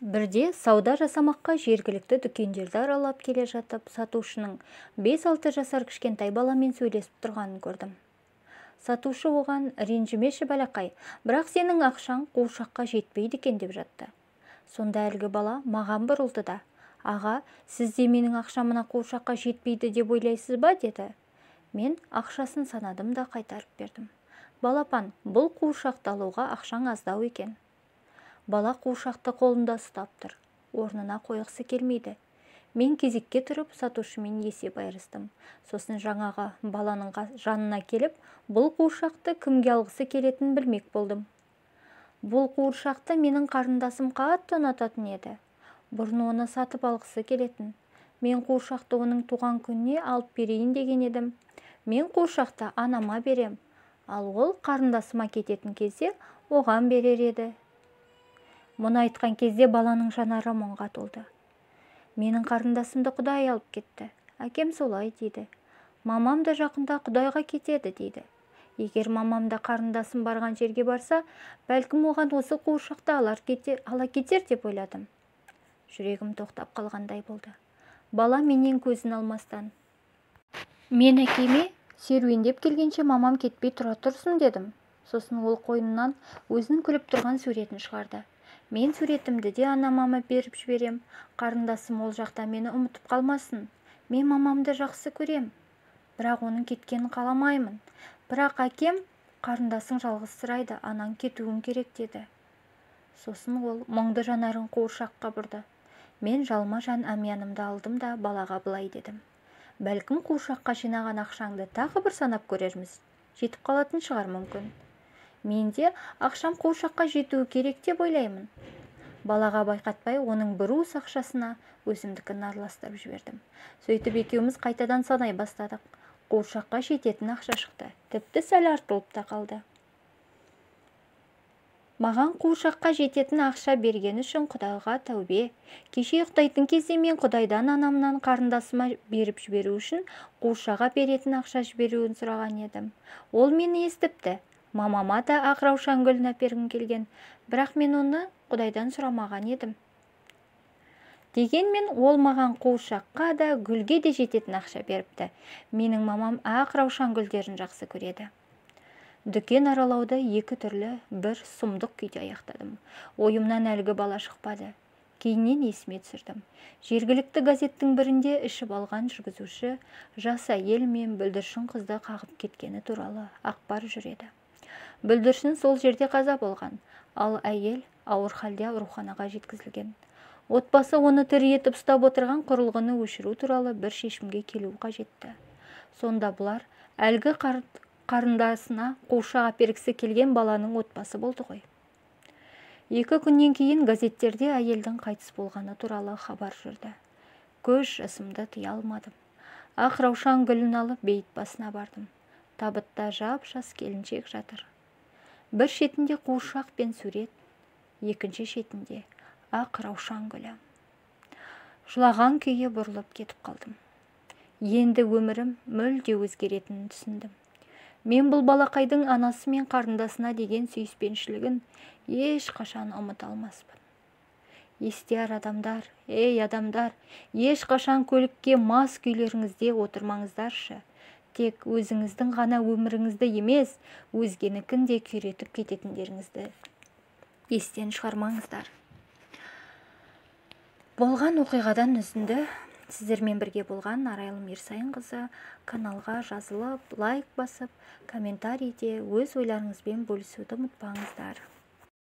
Бірде сауда жасамаққа жергілікті дүкендерді аралап келе жатып, сатушының 5-6 жасар кішкентай баламен сөйлесіп тұрғанын көрдім. Сатушы оған: «Ренжімеші, балақай, бірақ сенің ақшаң қуыршаққа жетпейді екен», – деп жатты. Сонда әлгі бала маған бұрылды да: «Аға, сіз де менің ақшам мына қуыршаққа жетпейді деп ойлайсыз ба?» – деді. Мен ақшасын санадым да қайтарып бердім. «Балапан, бұл қуыршақты алуға ақшаң аздау екен». Бала қуыршақты қолында ұстап тұр, орнына қойғысы келмейді. Мен кезекке тұрып, сатушымен есеп айырыстым. Сосын жаңағы баланың жанына келіп, бұл қуыршақты кімге алғысы келетінін білмек болдым. «Бұл қуыршақты менің қарындасым қатты ұнататын еді. Бұрын оны сатып алғысы келетін. Мен қуыршақты оның туған күніне алып берейін деген едім. Мен қуыршақты анама берем, ал ол қарындасыма кететін кезде оған берер еді». Мұны айтқан кезде баланың жанары мұңға толды. «Менің қарындасымды Құдай алып кетті. Әкем солай дейді. Мамам да жақында Құдайға кетеді дейді. Егер мамам да қарындасым барған жерге барса, бәлкім, оған осы қуыршақты ала кетер деп ойладым». Жүрегім тоқтап қалғандай болды. Бала менен көзін алмастан: «Мен әкеме серуендеп келгенше мамам кетпей тұра тұрсын дедім». Сосын ол қойнынан өзінің күліп тұрған суретін шығарды. «Мен суретімді де анама беріп жіберем. Қарындасым ол жақта мені ұмытып қалмасын. Мен мамамды жақсы көрем, бірақ оның кеткенін қаламаймын. Бірақ әкем: "Қарындасың жалғызсырайды, анаң кетуің керек", – деді». Сосын ол мұңды жанарын қуыршаққа бұрды. Мен жалма-жан әмиянымды алдым да балаға былай дедім: «Бәлкім, қуыршаққа жинаған ақшаңды тағы бір санап көрерміз, жетіп қалатын шығар мүмкін. Мен де ақшам қуыршаққа жетуі керек деп ойлаймын». Балаға байқатпай, оның бір уыс ақшасына өзімдікін араластырып жібердім. Сөйтіп екеуміз қайтадан санай бастадық. Қуыршаққа жететін ақша шықты, тіпті сәл артылып та қалды. Маған қуыршаққа жететін ақша бергені үшін Құдайға тәубе. Кеше ұйықтайтын кезде мен Құдайдан анамнан қарындасыма беріп жіберу үшін қуыршаға беретін ақша жіберуін сұраған едім. Ол мені естіпті. Мамама да ақ раушан гүлін әпергім келген, бірақ мен оны Құдайдан сұрамаған едім. Дегенмен ол маған қуыршаққа да, гүлге де жететін ақша беріпті. Менің мамам ақ раушан гүлдерін жақсы көреді. Дүкен аралауды екі түрлі бір сұмдық күйде аяқтадым. Ойымнан әлгі бала шықпады. Кейіннен есіме түсірдім. Жергілікті газеттің бірінде ішіп алған жүргізуші жас әйел мен бүлдіршін қызды қағып кеткені туралы ақпар жүреді. Бүлдіршін сол жерде қаза болған, ал әйел ауыр халде ауруханаға жеткізілген. Отбасы оны тірі етіп ұстап отырған құрылғыны өшіру туралы бір шешімге келу қажетті. Сонда бұлар әлгі қарындасына қуыршақ әпергісі келген баланың отбасы болды ғой. 2 күннен кейін газеттерде әйелдің қайтыс болғаны туралы хабар жүрді. Көз жасымды тыя алмадым. Ақ раушан гүлін алып, бейіт басына бардым. Табытта жап-жас келіншек жатыр. Бір шетінде қуыршақ пен сурет, екінші шетінде ақ раушан гүлі. Жылаған күйі бұрылып кетіп қалдым. Енді өмірім мүлде өзгеретінін түсіндім. Мен бұл балақайдың анасы мен қарындасына деген сүйіспеншілігін ешқашан ұмыта алмаспын. Естияр адамдар, ей адамдар, ешқашан көлікке мас күйлеріңізде отырмаңыздаршы. Тек өзіңіздің ғана өміріңізді емес, өзгенікін де күйретіп кететіндеріңізді естен шығармаңыздар. Болған оқиғадан үзінді. Сіздермен бірге болған Арайлым Ерсайынқызы. Каналға жазылып, лайк басып, комментарийде өз ойларыңызбен бөлісуді ұмытпаңыздар.